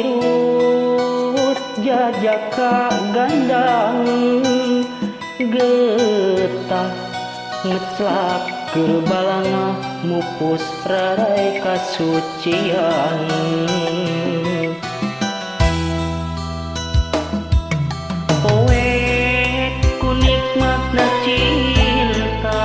Nirut jajaka gandang getah ngeclak keur balanga mupus rarai kasucian. Poe ku nikmatna cinta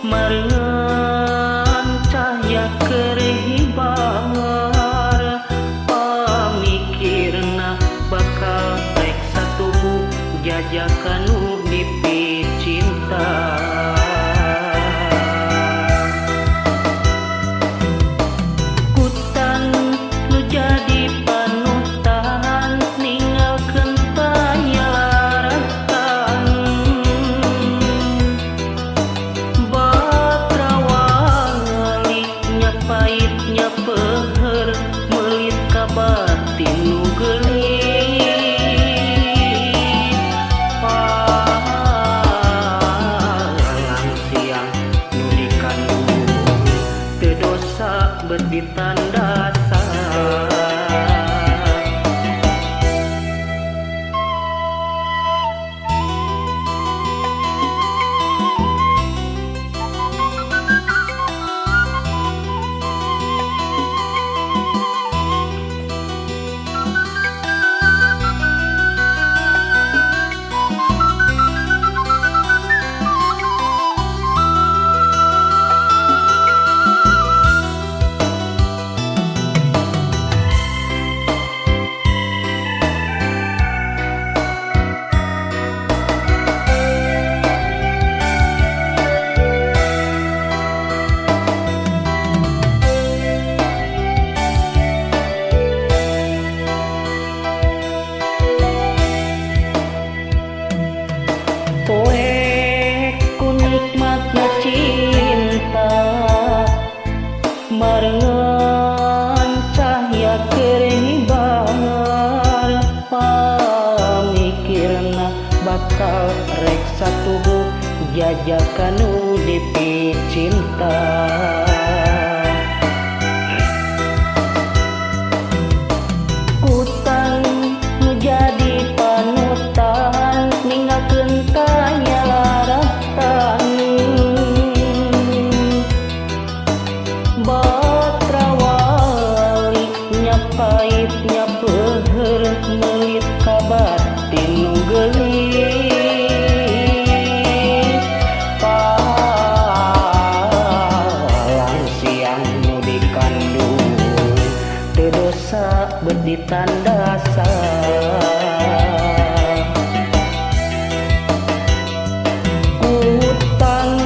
marengan cahya keur hibar pamikirna bakal rek satuhu jajakan nu dipicinta. Kutan nu jadi panutan ninggalkeun taya laratan batra wali nya paitnya peuheur meulit ka batin nu geulis. Berditandasan cinta marengan cahya keur hibar pamikirna bakal rek satuhu jajakan nu dipicinta. Kutang nu jadi panutan ninggalkeun taya laratan batra wali nya paitnya peuheur meulit ka batin nu geulis. Palang siang nu dikandung teu dosa bet ditandasan. Kutang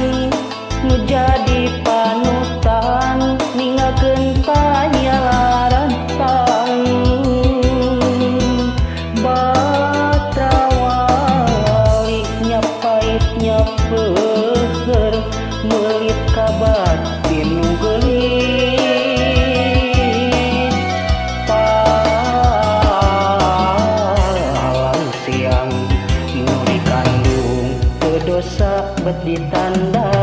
nu jadi panutan ninggalkeun taya laratan batra wali nya paitnya peuheur meulit ka batin nu geulis. Palang siang nu dikandung teu dosa bet ditandasan.